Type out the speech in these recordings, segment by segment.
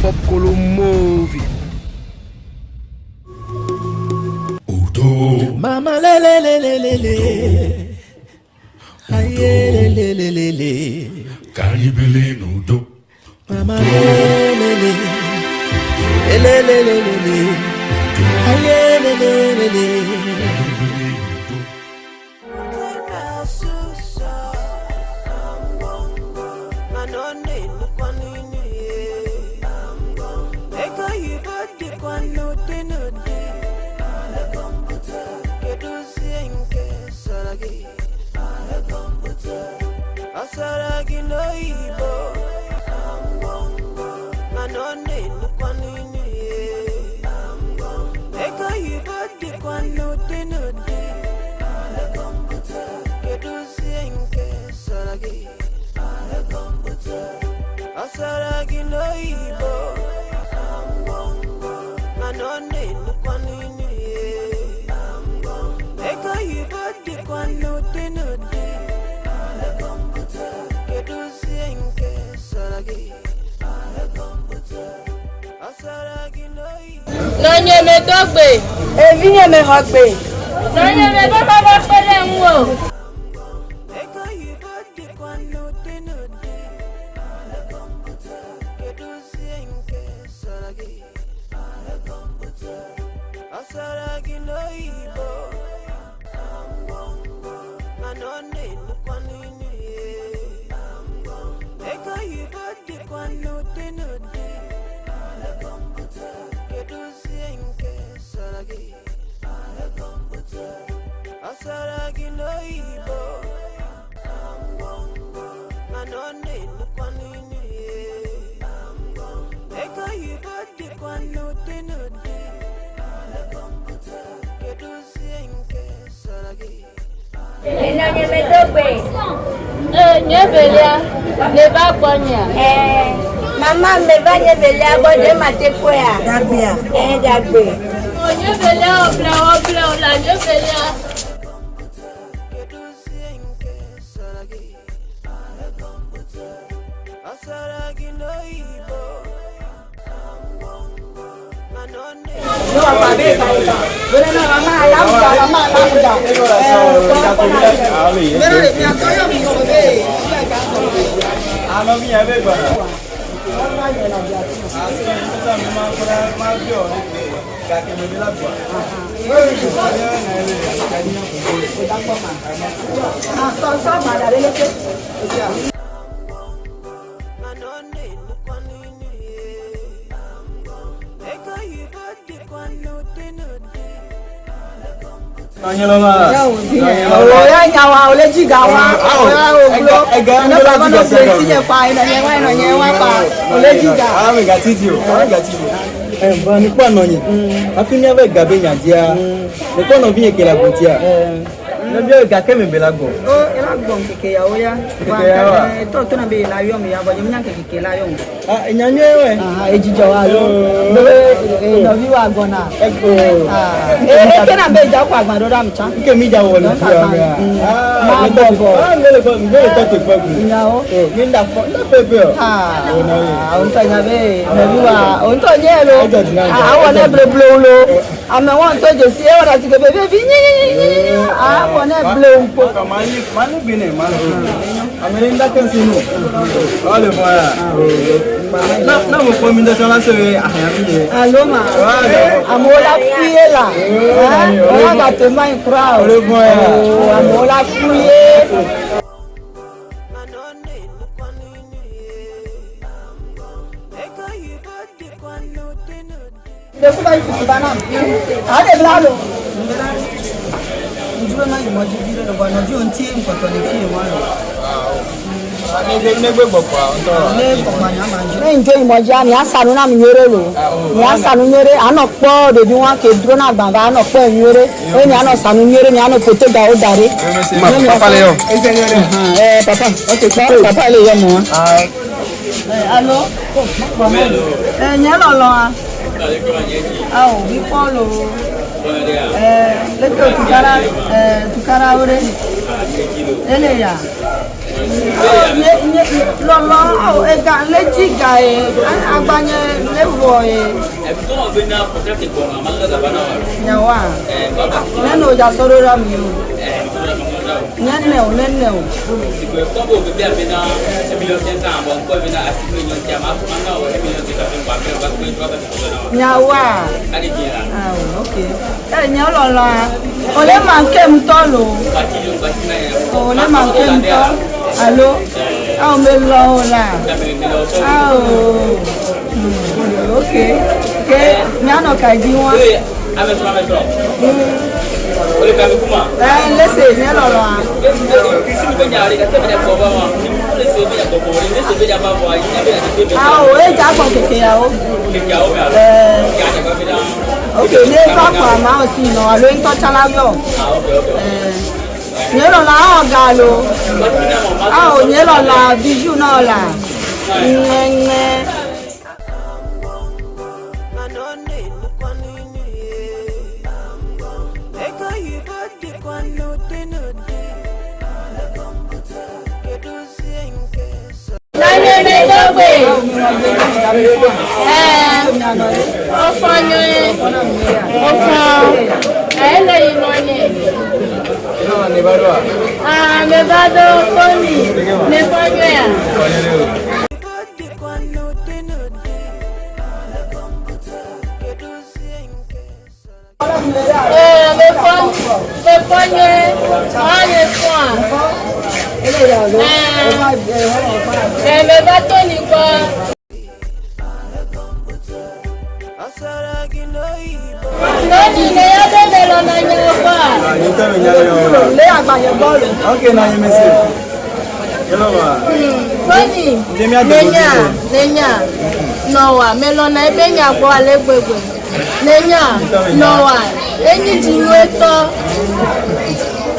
Pop Kolo Movie. Mama le le le le le le. Aye le le le le le. Ka anyị bili n'udo. Mama le le le. Le le le le le. Aye le le le le. Nɔnye me do gbe. Evinye me xɔ gbe. Nɔnye me be baba kpe ɖe ŋuwò. Nɔnye me do gbe. Ee, nye velia, ne va gbɔnyea? Ɛɛ, mama me va nye velia gbɔ ɖe ma te kpɔea? Dagbea. Ɛɛ, dagbe. O nye velia o ble o ble o la nye velia. Oya nyawa ole jiga wa oya oglo ne baba no plenty nye pa ina nye wa ina nye wa pa ole jiga. Ame gatiti o, ame gatiti o. Ɛ ba ni kpɔ anɔ nye. Hafi míava gabe nya dzia, ne kpɔ nɔvi nye ke le agbotia. Ne bia gake me be la gbɔ. O ela gbɔ nkeke yawo ya. Nkeke yawoa? Tɔ tɔ na be la yɔ mi ya vɔ nye mi nya nkeke la yɔ mi. Ah, enya nyuie wɛ. Aha edzidze wa lo. Be nɔvi wa gbɔna. Eko. Ee eke na be dza kɔ agba ɖo ɖa mi tsã. Nke mi dza wɔ le fia mea. Ma bɔbɔ. Ah, ne le kɔ, ne le tɔ te kpɔ gu. Nyawo. O, mi da fɔ, nda pepe o. Ah, O na ye. ŋutɔ nya be nɔvi wa ŋutɔ nye lo. Edzɔ dzi na ŋutɔ. Awɔ ne bleblewu lo. Ame wɔn ŋutɔ dzesi ewɔ na si ke bebevi nyinyinyinyi. Awɔ ne blewu kpo. Ɔ, ma li, ma li gbe ne, ma li. Ame ɖe ŋda ke ŋsi nu. Ɔ le fɔ ya. Na, na mo kpɔ mi ɖe sɔ la se be ahaya mi ye. Alo ma. Amewo la kuye la. Wɔn gate ma yi kura o. O le fɔ ya. Amewo la kuye. Ɖeku va yi fufu ba nam. A ɖe bla lo. Ŋutsu ma yi mɔdzi vi ɖe lɔbɔ nɔvi wo ŋuti ŋkɔtɔ le fi wa lo. Ne gbe gbɔkɔa ŋutɔ. Ne kɔkɔ nya ma dzi. Ne ŋdzo yi mɔdzia, mia sa nu na mi nyuie ɖe lo. Mia sa nu nyuie ɖe, anɔ kpɔ ɖevi wa ke dro na gbã va anɔ kpɔ nyuie ɖe. Eye mia nɔ sa nu nyuie ɖe, mia nɔ ƒote gawo da ɖe. Ma papa le yɔ. Ɛɛ papa, ok kpɔ papa le yɔ mɔ. Alo. Ɛ nye lɔlɔa. Awo mi fɔ lo. Ɛɛ leke o tukara ɛɛ tukara wo ɖe. Ele ya. Nye nye lɔlɔ awo ega le dzi ga ye agbanye le vɔ ye. Nyawoa nene o dza sɔ ɖo ɖa mi o. Nene o nene o. Nyawoa awo ok. E nye lɔlɔa o le manke ŋutɔ lo. O le manke ŋutɔ alo awo me lɔ o la. Awo ok ke mianɔ ka dzi wa. Ɛ lese nye lɔlɔa. Awo edza gbɔ keke yawo. Ɛ ok ne va kɔ ama o si nɔ alo ŋutɔ tsã la yɔ. Ɛ nye lɔlɔa awɔ ga lo. Awo nye lɔlɔa bijou nɔ la. Ŋɛ ŋɛ. Nanyemedogbe. Ofɔ nyuie. Ofɔ. Ele yi nɔ nye. Ah, me va do koni. Ne fɔ nyuie. Ee, me fɔ me fɔ nyuie. Ɔ nye fɔa. Ee, me va to ni gbɔ. Tony ne ya be me lɔna nye gbɔa. Le agbanye gbɔ lo. Ok, na nye mese. Tony, nenya, nenya, nɔwa, melɔna ebe nya gbɔ ale gbegbe. Nenya, nɔwa, enyi dzinyuietɔ,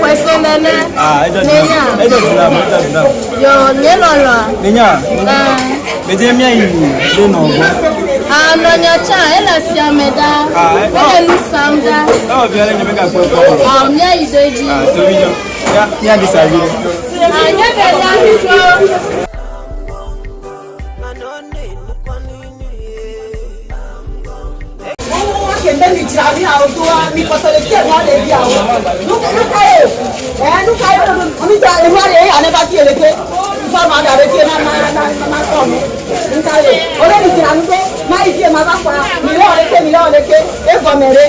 xɔse nene. Ah, edzɔ dzi Nenya, nam. Edzɔ dzi nam, edzɔ dzi nam. yo, nye lɔlɔa. Nenya, Ah, medze míayi ɖe nɔ gbɔ. ah, nɔnya tsã, ele asiame ɖa. Ah, eh. Ele nu sam ɖa. Ewɔ vi ale nye megakpɔe kpɔ o. Ah, míayi ɖe edzi. Ah, tovi dzɔ. Ya, míaɖi sa vi ɖe. Ah, nye be la tso. Kembe mi dzra mi awo doa mi kpɔtɔ le fie nua ɖevi awo. Nu ka ye o? Ɛ nu ka ye o? Mi dzra enua ɖe eya ne va fie le ke. Nfa ma da ɖe fie na ma na ma kɔ nu. Nu ka ye o? Ole mi dzra nu ɖo ma yi fie ma va kɔa mi le wɔ ɖe ke mi le wɔ ɖe ke egɔme ɖe.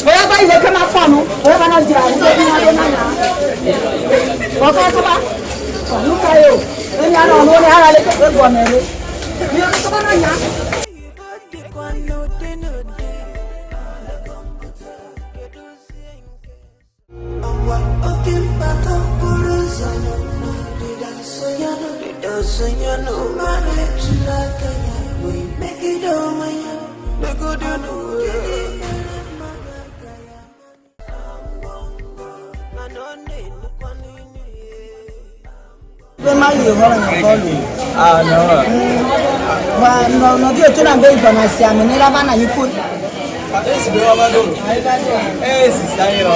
Oya va yi le ke ma kɔ nu. Oya va nɔ dzra nu ɖo mi na ɖo na nya. Kɔkɔ kaba. Nu ka ye o? Enya nɔ nu ne ala le ke egɔme ɖe. Mi kaba na nya. Be ma yi hɔ le nye gbɔ lo. Ah, nɔ. Wa nɔ nɔvi otu na be gbɔna sia me ne la va na yi ko. Esi be wa va ɖo. Esi sa ye lɔ.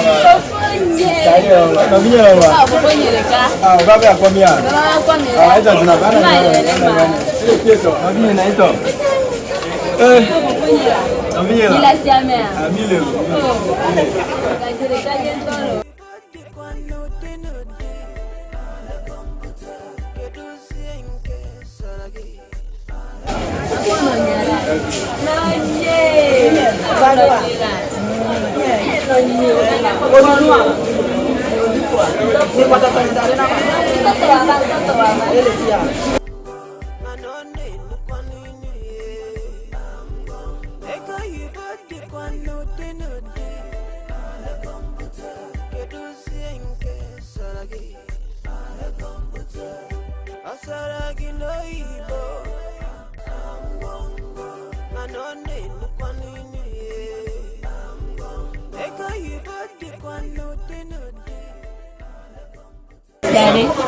Sa ye lɔ. Nɔvi nye lɔ. Ah, fofo nye ɖeka. Ah, va be akpɔ mía. Va akpɔ mi Ah, edzɔ dzi na va na Ma nya. yi le ma. Ele fie tɔ. Nɔvi nye na yi tɔ. Eh, Fofo nye la. nɔvi nye Mi la. le asiamea. Ah, mi le o. Mi le. Gadze ɖeka dze ŋutɔ lo. Mi kpɔtɔ tɔ da ɖe na ma. Ele fia.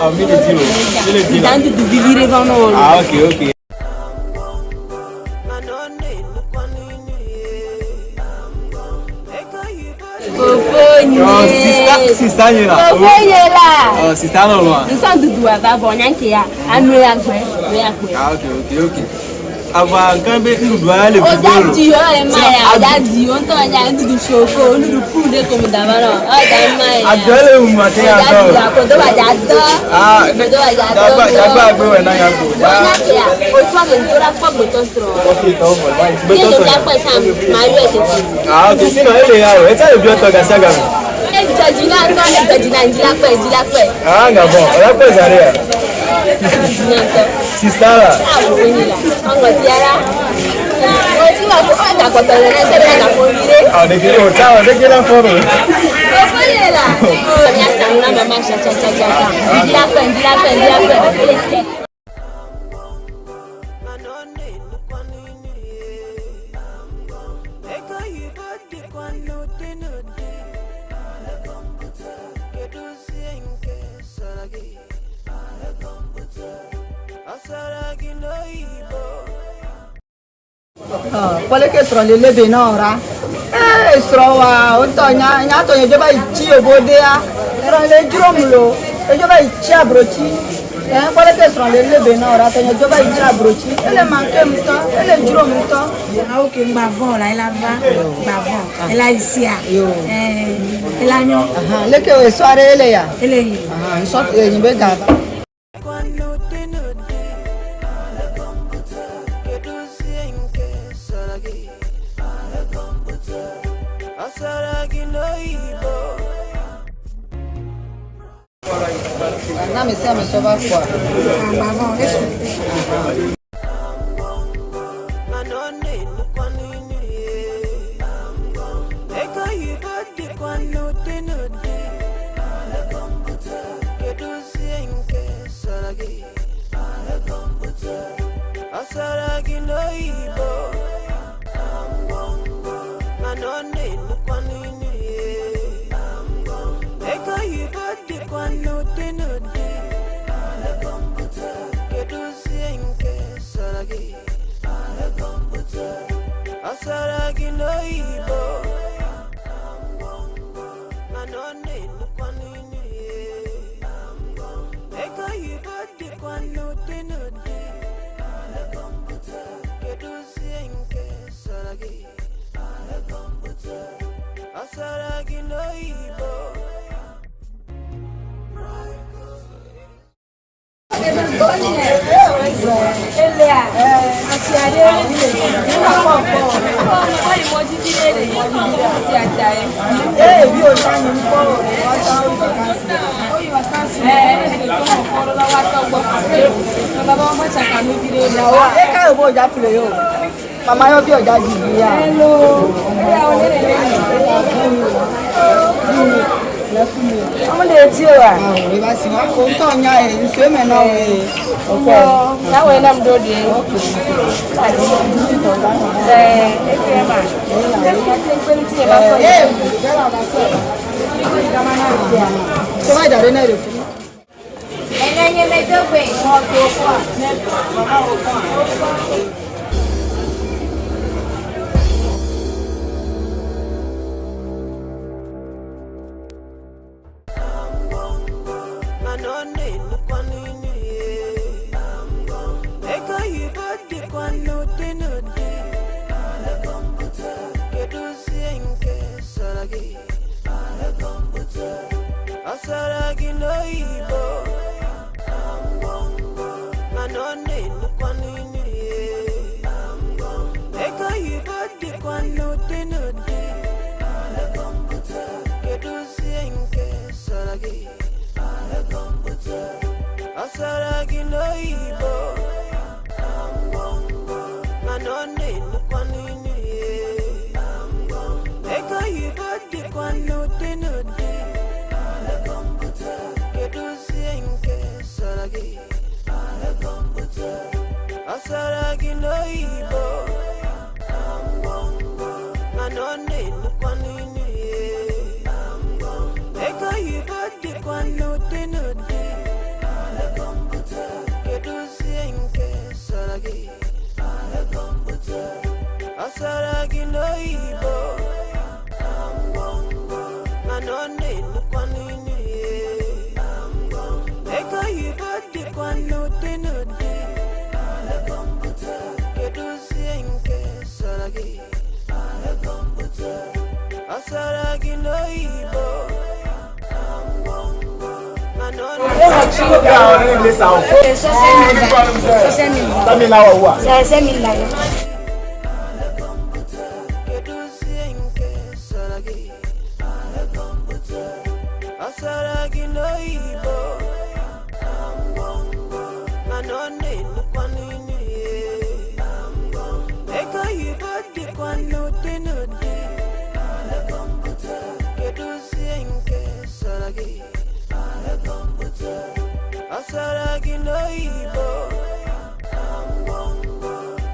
Ah, mi le di o. Mi le di la. Ah, ok, ok. Fofonye. Oh, sista, sista nye la. Fofonye la. Oh, sista lɔlɔa. Nsɔn dudu ava bɔ nyanke ya. Anu ya gbɛ, nu ya gbɛ. Ah, ok, ok, ok. Ava nkan be nuɖuɖua le O da vivo lo. di o le ma ya, o da di o ŋutɔ nya nuɖuɖu soko, nuɖuɖu pu ɖe ko da ma nɔ. O da ma ya. Adɔ le wu ma te O ya da dɔ. di o ko do ba dza dɔ. Ah, ne Do ba dza dɔ. dagba dagba agbe wɛ na ya ko. Bɔ nyanke ya, o tɔ me ŋutɔ la kpɔ gbetɔ srɔ̃. Gbetɔ Ye srɔ̃. do la kpɔ sam, ma yɔ tete. Ah, ok, sinon ele ya o. Etsa le biɔ tɔ gasia game. Edzɔ dzi na ŋutɔ, edzɔ dzi na ŋdzi la kpɔe, ŋdzi la kpɔe. Ah, ngabɔ. Ola kpɔ zare ya. Dzi na ŋutɔ. Sista la. Ah, fofonye la. Ɔŋɔti ya la. Ŋɔti ma ko ɔda kɔtɔ le ne sɛbɛn na fo vi ɖe. Ah, ɖeke o tsa o ɖeke la fɔ do. Fofonye la. Mía sa nu na mama tsa tsa tsa tsa. Ŋdzi la kpɔe, ŋdzi la kpɔe, ŋdzi la kpɔe. Ele se. Ego oyibo dịkwa n'ụdị n'ụdị. Kedụzie nke sọrọ gị? Ọ sọrọ gị n'oyibo. Kpɔleke srɔ̃ le lebe na wo ra. Ee srɔ̃ wa wotɔ nya nya tɔ nye dzo va yi tsi yobodea. Srɔ̃ le dzrom lo. Edzo va yi tsi abrotsi. Ɛ kpɔleke srɔ̃ le lebe na wo ra tɔ nye dzo va yi tsi abrotsi. Ele manke ŋutɔ, ele dzrom ŋutɔ. Awo ke ŋgba vɔ la ela va gba vɔ ela yi sia ɛɛ ela nyɔ. Leke wo esɔ aɖe ele ya. Ele yi. Nsɔ enyi be ga. Dịkwa n'ụdị n'ụdị. Kedụzie nke sọrọ gị? Ọ sọrọ gị n'oyibo. Na me se ame sɔ va kɔa. Gba vɔ esu esu. Mana ọ na-enukwa n'inu ya. Ego oyibo dịkwa n'ụdị n'ụdị. Kedụzie nke sọrọ gị? Ọ sọrọ gị n'oyibo. Mana ọ na-enukwa n'inu ya. Ego oyibo dịkwa n'ụdị n'ụdị. Kedụzie nke sọrọ gị? Ọ sọrọ gị n'oyibo. Mana ọ na-enukwa n'inu ya. Ego oyibo dịkwa n'ụdị n'ụdị. Kedụzie nke sọrọ gị? Ọ sọrọ gị n'oyibo. Ee bi o ta nyi ŋkɔ o. Wa ta o yi vacances. Eka yobo dza ƒle yo. Mama yɔ bi ɔdza dzi vi ya. Ɔmo de eti o wa. Awɔ eba si wa ko ŋutɔ nya ye ŋsu eme na wo ye. Ɔkɔ. N'awɔ yɛ nam do de. Ɛɛ efi yɛ ma. Ee tó bá dàrí náà lè fún. Ɛnɛ nye mɛ dogbe. Mana ọ na-enukwa n'inu ya. Ego oyibo dịkwa n'ụdị n'ụdị. Kedụzie nke sọrọ gị? Ọ sọrọ gị n'oyibo. Mana ọ na-enukwa n'inu ya. Ego oyibo dịkwa n'ụdị n'ụdị. Kedụzie nke sọrọ gị? Ọ sọrọ gị n'oyibo. Mana ọ na-enukwa n'inu ya. Ego oyibo dịkwa n'ụdị n'ụdị. Kedụzie nke sọrọ gị? Ọ sọrọ gị n'oyibo. Mana ọ na-enukwa n'inu ya. Ego oyibo dịkwa n'ụdị n'ụdị. Kedụzie nke sọrọ gị? Ọ sọrọ gị n'oyibo. dịkwa n'ụdị n'ụdị. Kedụzie nke sọrọ gị? Ọ sọrọ gị n'oyibo, mana ọ Cinq mille. Kedụzie nke sọrọ gị? Ọ sọrọ gị n'oyibo, mana ọ na-enukwa n'inu. Ego oyibo dịkwa n'ụdị n'ụdị. Kedụzie nke sọrọ gị? Ọ sọrọ gị n'oyibo,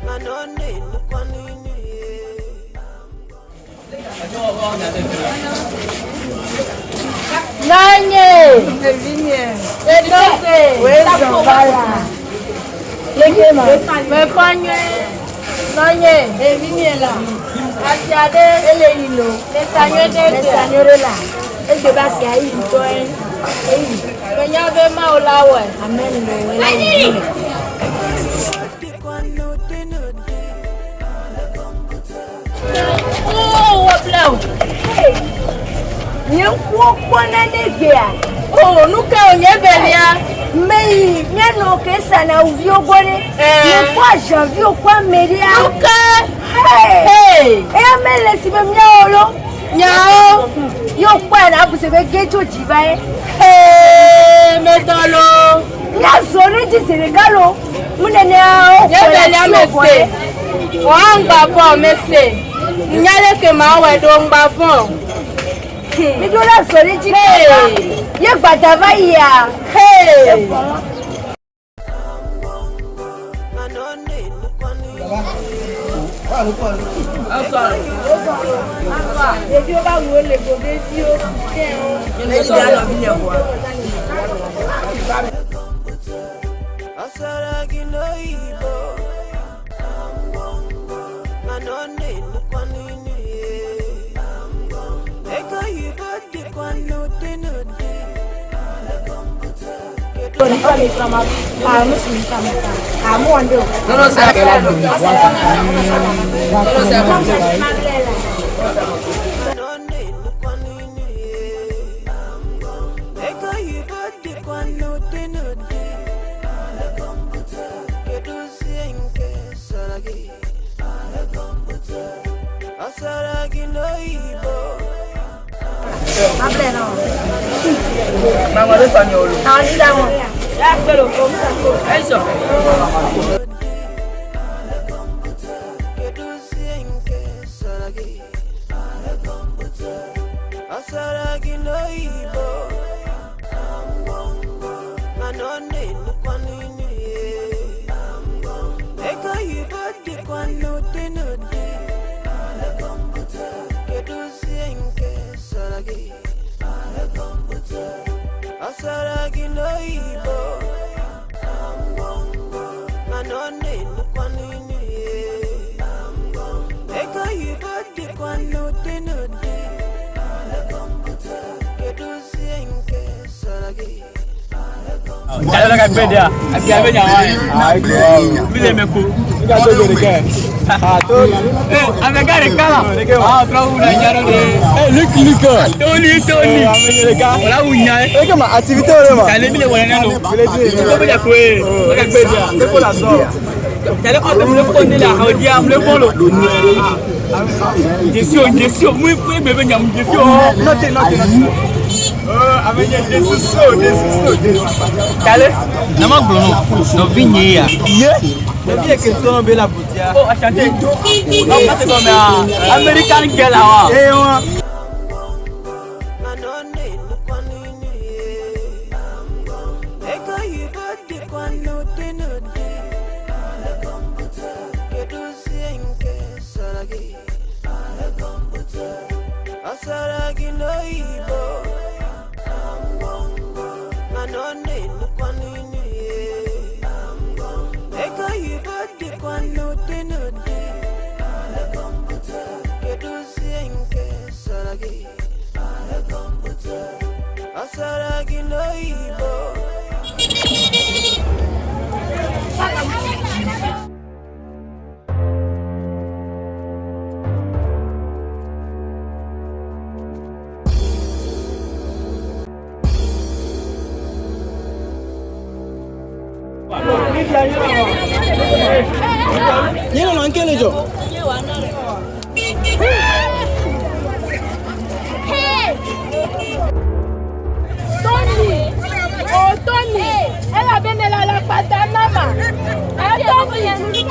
mana ọ na-enukwa n'inu. Nanye! Edofe! Mefɔ nyuie. Nanye! Asia ɖe. Ele yi lo. Le sa nyuie ɖe Le gbea. sa nyuie ɖe la. Egbe be asia yi ŋutɔ ye. Eyi. Menya be Mawu la wɔe. Amen lo ela yi me. Dịkwa n'ụdị n'ụdị. Oo, wɔ ble o. Nye ŋkuwo kpɔna ne gbea. Oo, nu ke wònye velia. Meyi míanɔ ke sana awu viwo gbɔ ɖe. Eh. Nye kpɔ azɔviwo kpɔ ame ɖea. Nu ke. Hey. Hey. Eya mele si be míawo lo. Nyawo. Ye wòkpɔe na abu se be ge tso dzi va ye. Hey, medɔ lo. Míazɔ ɖe dzi zi ɖeka lo. Mu nenea Nye wokpɔe velia le me asiwò gbɔ se. ɖe. Wọ́n ŋgbà fɔ me se. Nya ɖe ke ma wɔe ɖo ŋgbà fɔ. Mi ɖo la zɔ ɖe dzi Hey. kaka. Ye gbada va yia. Hey. Mana ọ na-enukwa n'inu. Ɖeviwo va wu le go ɖeviwo tɛ wo. Ọ sọrọ gị n'oyibo, mana ọ na-enukwa n'inu. Ego oyibo dịkwa n'ụdị n'ụdị. Kedu Ah, mu si mi fa. Ah, mu wɔn de o. Mana ọ na-enukwa n'inu. Ego oyibo dịkwa n'ụdị n'ụdị. Kedụzie nke sọrọ gị? Ọ sọrọ gị n'oyibo. Mable nɔ. Ah, ni da wɔn. Kedụzie nke sọrọ gị? Ọ sọrọ gị n'oyibo, mana ọ na-enukwa n'inu. Ego oyibo dịkwa n'ụdị n'ụdị. Kedụzie nke sọrọ gị? Ọ sọrọ gị n'oyibo, mana ọ na-enukwa n'inu. Ego oyibo dịkwa n'ụdị n'ụdị. Kedụzie nke sọrọ gị? Jalala ka gbɛ de ya, a bi a bɛ ɲa wa ye. Mi le mɛ ko. Eh, a bɛ gare kala. Ah, tura wula ɲa dɔ de. Luc Luc. Toli toli. O la wu ɲa ye. Eke ma activité o de ma. Jale mi le wɛrɛ lo. Ko bɛ ja ko ye. O ka gbɛ de ya. Ko la sɔrɔ. Jale ko bɛ mun le ko ne la, a di ya mun le ko lo. Jesi o jesi o, mun mun bɛ bɛ ɲa mun jesi o. Note note note. Ame nye Jesu so Jesu so Jesu. Jale. Na ma gblɔ nɔ, nɔvi nye ya. Ye. Ɖevi yi ke tɔ be la botia. Oh, asante. Oh, parce que American girl awa. Ee wa. Mana ọ na-enukwa n'inu. Ego oyibo dịkwa n'ụdị n'ụdị. Kedụzie nke sọrọ gị? Ọ sọrọ gị n'oyibo, mana ọ na-enukwa n'inu. Ego oyibo dịkwa n'ụdị n'ụdị. Kedụzie nke sọrọ gị? Ọ sọrọ gị n'oyibo. Nye nɔnɔ ŋke le dzɔ. Tony, oh Tony, elabe ne le alakpata nama. Eh Tony.